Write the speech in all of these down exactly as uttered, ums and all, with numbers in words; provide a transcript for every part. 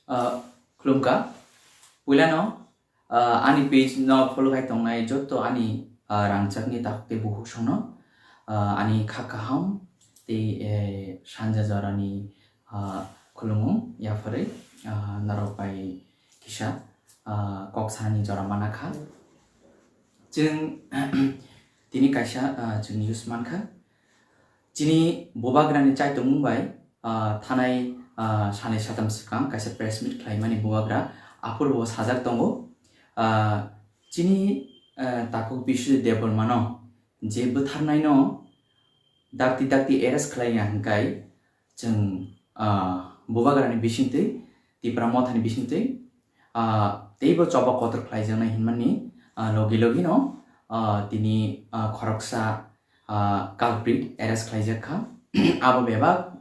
Ah, khulumkha. Puilano, ah, ani page no follow khai tongnai joto ani, ah, rangchakni takhuk tei bukhuk songno, ah, ani kha kaham tei, eh, sanja jorani, ah, khulumung yapharwi, ah, norok bai kisa, ah, kok sani jora mana kha. Chwng tini kaisa, ah, chwng news mankha. Chini bubagrani chaitongmung bai, ah, thanai, ah, sanai satam swkang kaisa press meet khlaimani bubagra aphuru bo sajak tongo. Ah, chini, ah, takhuk Biswajit Debbarmano je bwtharnaino dakti dakti arrest khlaiya hwnkhe chwng, ah, bubagrani bisingtwi, Tipra Mothani bisingtwi, ah, teibo choba kotor khlaijaknai hinmani, ah, logi logino, ah, tini, ah, khoroksa, ah, culprit arrest khlaijak kha. Abo bebak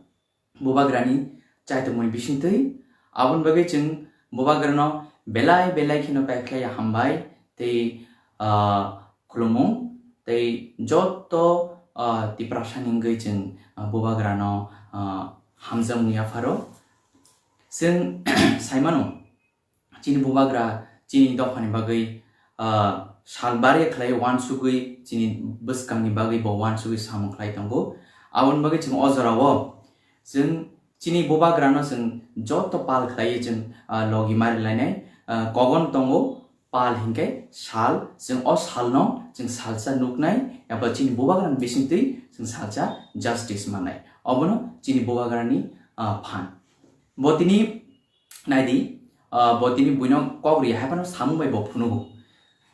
bubagrani chaitongmani bisingtwi. Aboni bagwi chwng bubagrano belai belai kheno paikhlai hambai tei, ah, khulumung tei joto, ah, Tiprasani wngwi chwng, ah, bubagrano, ah, hamjakmung yapharo. Chwng saimano, chini bubagra chini dophani bagwi, ah, sal bari khlai uansugwi chini bwskangni bagwi bo uansugwi samung khlai tongo. Aboni bagwi chwng o jorao chwng chini bubagrano chwng joto pal khlaiwi chwng, ah, logi mari lainai, ah, kogon tongo pal hinkhe sal, chwng o salno chwng salsa nuknai eba chini bubagrani bisingtwi chwng salsa justice mannai. Obono chini bubagrani, ah, phan. Bo tini naidi, ah, bo tini buino kok ri hai phano samung bai bo phunugo.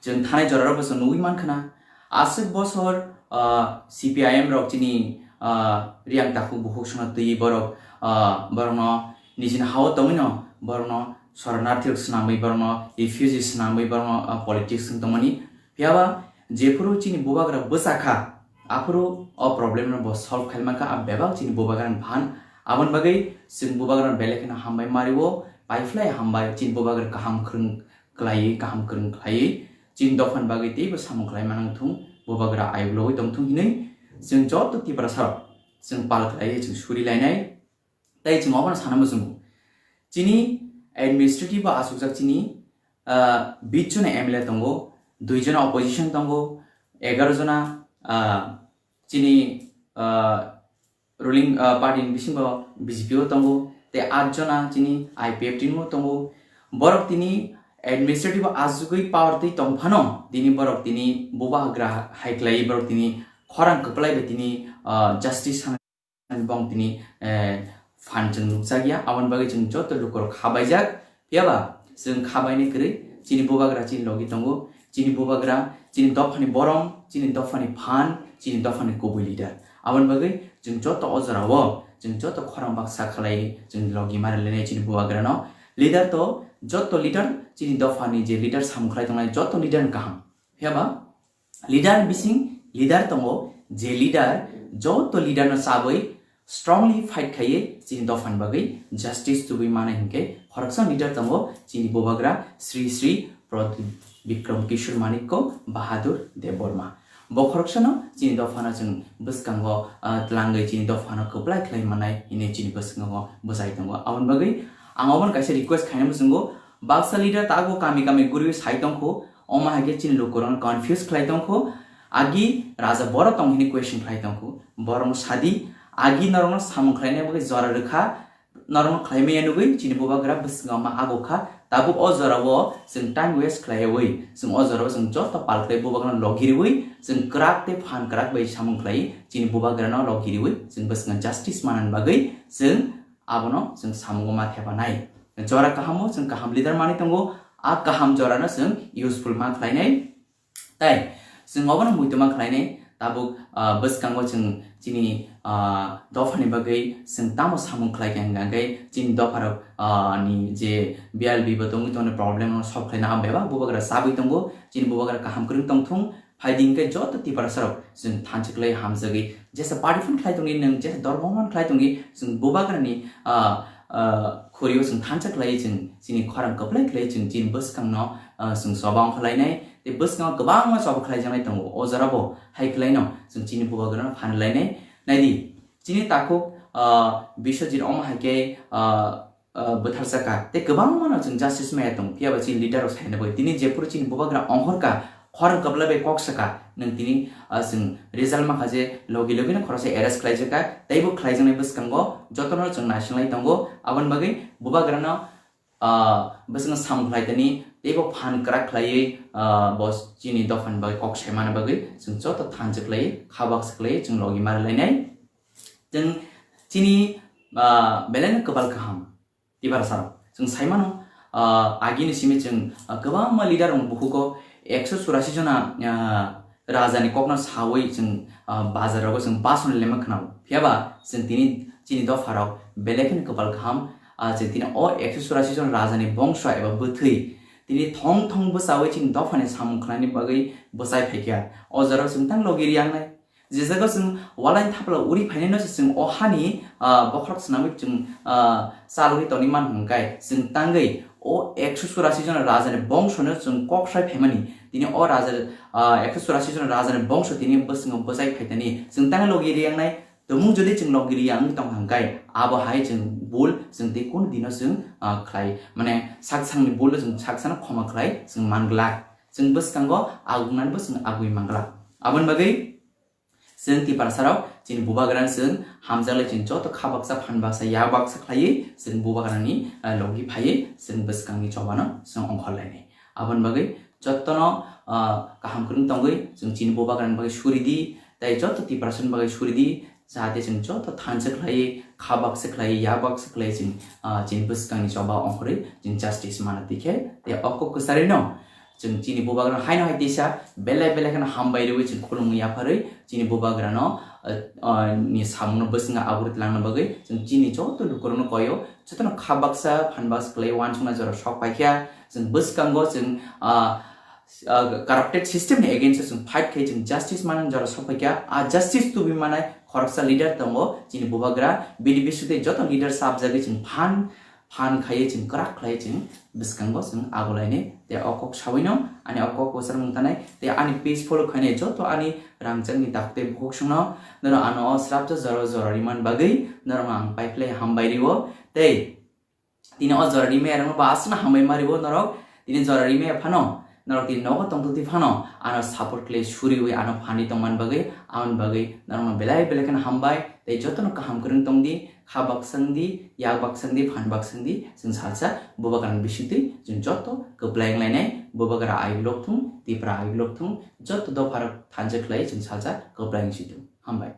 Chwng thanai jorarok bo chwng nugwi mankha na. Aswk bosor, ah, C P I M rok chini, ah, riyang takhuk bukhuk songno twiwi borok, ah, borokno nijini hao tongwino borokno soronarthi rok swnamwi, borokno refugee swnamwi, borokno, ah, politics wng tongmani. Phiyaba jephuru chini bubagra bwsa kha, aphuru o problem no bo solve khaima kha, a bebak chini bubagra ni phan. Aboni bagwi chwng bubagra no belai kheno hambai mario, paiphlai hambai chini bubagra kaham kwrwng khlaiwi, kaham kwrwng khlaiwi, chini dophani bagwi teibo samung khlai manang thung, bubagra ayuk logwi tong thung hinwi chwng joto Tiprasa rok chwng pal khlaiwi chwng suri lainai. Tei chwng obono sana muchungo. Chini administrative o achukjak chini, ah, bis jona M L A tongo, dui jona opposition tongo, egaroh jona, ah, chini, ah, ruling, ah, party ni bisingo B J P o tongo, tei aat jona chini I P F T ni o tongo. Borok tini administrative o achugwi power twi tong phano, tini borok tini bubagra hai khlai borok tini khorang kwplai bai tini, ah, justice bong tini, eh, phan chwng nukjakya, aboni bagwi chwng joto lukurok khabaijak. Phiyaba chwng khabaini kwrwi chini bubagra chini logi tongo, chini bubagra chini dophani borom, chini dophani phan, chini dophani kubui leader. Aboni bagwi chwng joto o jorao chwng joto khorang baksa khlai chwng logi mari lainai chini bubagrano. Leader to joto leader chini dophani je leader samung khlai tongnai joto leader ni kaham. Phiyaba leader bising leader tongo, je leader joto leader no chabwi strongly fight khaiwi chini dophani bagwi justice tubui mano hinkhe khoroksa leader tongo chini bubagra Sri Sri Pradyut Bikram Kishore Manikya Bahadur Debbarma. Bo khoroksano chini dophano chwng bwskango, ah, twlangwi chini dophano kwplai khlai mannai hinwi chini bwskango bwchai tongo. Aboni bagwi ang obono kaisa request khaina muchungo, baksa leader tago kami kami guriwi sai tongkho, omo hai khe chini lukurokno confuse khlai tongkho. Agi raja boro tong hini question khlai tongkho. Borokno sadi, agi norokno samung khlaina bagwi jora rwkha, norokno khlai maya nugwi chini bubagra bwskango ma ago kha. Tabuk o jorao chwng time waste khlaiwi, chwng o jorao chwng joto pal khlai bubagrano logi riwi, chwng kwrak tei phan kwrak bai samung khlai chini bubagrano logi riwi, chwng bwskango justice manani bagwi chwng abono chwng samungo ma thepanai. Jora kahamo chwng kaham leader manwi tongo, a kaham jorano chwng useful ma khlainai. Tai chwng obono muitoma khlainai, tabuk, ah, bwskango chwng chini, ah, dophani bagwi chwng tamo samung khlai kha hwnkha hwnkhe chini dopharok, ah, ni je B L B bo tongwi tongni problem no solve khlaina, ah, bebak bubagra chabwi tongo, chini bubagra kaham kwrwng tongthung. Phaidi hwnkhe joto Tiprasarok chwng thanchiklai hamjagwi jesa party phano khlai tongwi, nwng jesa dormo phano khlai tongwi, chwng bubagrani, ah, ah, khorio chwng thansa khlaiwi chwng chini khorang kwplai khlaiwi chwng chini bwskangno, ah, chwng choba wngkha lainai. Tei bwskango kwbangma choba khlaijaknai tongo. O jorabo hai khlaino chwng chini bubagrano phan lainai. Naidi, chini takhuk, ah, Biswajit omo hai khe, ah, ah, bwtharjakha, tei kwbangmano chwng justice maya tongo, phiyaba chini leader rok saina bagwi. Tini jephuru chini bubagra ongkhorkha, khorang kwplai bai kok saka, nwng tini, ah, chwng result mankha je logi logino khoroksa arrest khlaijakha, teibo khlaijaknai bwskango jotono chwng naisinglai tongo. Aboni bagwi bubagrano, ah, bwskango samung khlaitani teibo phan kwrak khlaiwi, ah, bo chini dophani bagwi kok saimani bagwi chwng joto thansa khlaiwi, kha baksa khlaiwi chwng logi ma rwlainai. Chwng chini, ah, belai no kwbal kaham. Tiprasa rok chwng sai mano, ah, agini simi chwng, ah, kwbangma leader rok bukugo ekso churasi jona, ah, raja ni kokno sawi chwng, ah, bazar rogo chwng basonwi lema khwnao. Phiyaba chwng tini chini dopha rok belai kheno kwbal kaham, ah, chwng tini o ekso churasi jon raja ni bongso eba bwthwi tini thong thong bwchawi chini dopha ni samung khlaini bagwi bwchai phaikha. O jora chwng tang logi riyangnai. Je jaga chwng walai thapla uri phainai no se chwng o hani, ah, bokhorok swnamwi chwng, ah, chalwi tongwi man hwnkhai chwng tangwi o ekso churasi jon raja ni bongso no chwng kok sai phaimani. Tini o raja, ah, ekso churasi jon raja ni bongso tini bwswngo bwchai phaitani chwng tangwi logi riyangnai. Tumung jodi chwng logi riyang tong hwnkhai abo hai chwng bul chwng tei kunu dino chwng, ah, khlai mane sak sangni bul chwng sak sano khoma khlai chwng manglak. Chwng bwskango agungnani bo chwng agwi manglak. Aboni bagwi chwng Tiprasa rok chini bubagrani chwng hamjaklai chini joto kha baksa phan baksa yak baksa khlaiwi chwng bubagrani, ah, logi phaiwi chwng bwskangni chobano chwng ongkhorlainai. Aboni bagwi jotono, ah, kaham kwrwng tongwi chwng chini bubagrani bagwi suri di tei joto Tiprasani bagwi suri di jahate chwng joto thansa khlaiwi kha baksa khlaiwi yak baksa khlaiwi chwng, ah, chini bwskangni choba ongkhorwi chwng justice mana tikhe tei o kok kwcharino chwng chini bubagrano haino hai tisa belai belai kheno hambai rwui chwng khulumwi yapharwi chini bubagrano, ah, ah, ni samungno bwswngo agur langna bagwi chwng chini joto lukurokno koyo jotono kha baksa phan baksa khlai uansukna jora sok paikha chwng bwskango chwng, ah, ah, corrupted system ni against o chwng fight khai chwng justice manna jora sok paikha. A justice tubi manai khoroksa leader tongo chini bubagra bini bisingtwi joto leader sabjagwi chwng phan phan khaiwi chwng kwrak khlaiwi chwng bwskango chwng agulainai. Tei o kok sawino ani o kok kwchar mung tanai tei ani page follow khainai joto ani rangchakni daktwi bukhuk songno norok ano o srapjak jora jora riman bagwi norokno ang paiphlai hambai rio. Tei tini o jora rimaya rokno bo aswkno hambai ma rio norok tini jora rimaya phano norok tini nogo tongtwtwi phano ano support khlai suriwi ano phani tongman bagwi amoni bagwi norokno belai belai kheno hambai tei jotono kaham kwrwng tongdi. Kha baksang di, yak baksang di, phan baksang di, chwng salsa bubagrani bisingtwi chwng joto kwplai wnglainai. Bubagra ayuk lok thung, Tipra ayuk lok thung, joto dopharok thansa khlai chwng salsa kwplai wngsi thung. Hambai.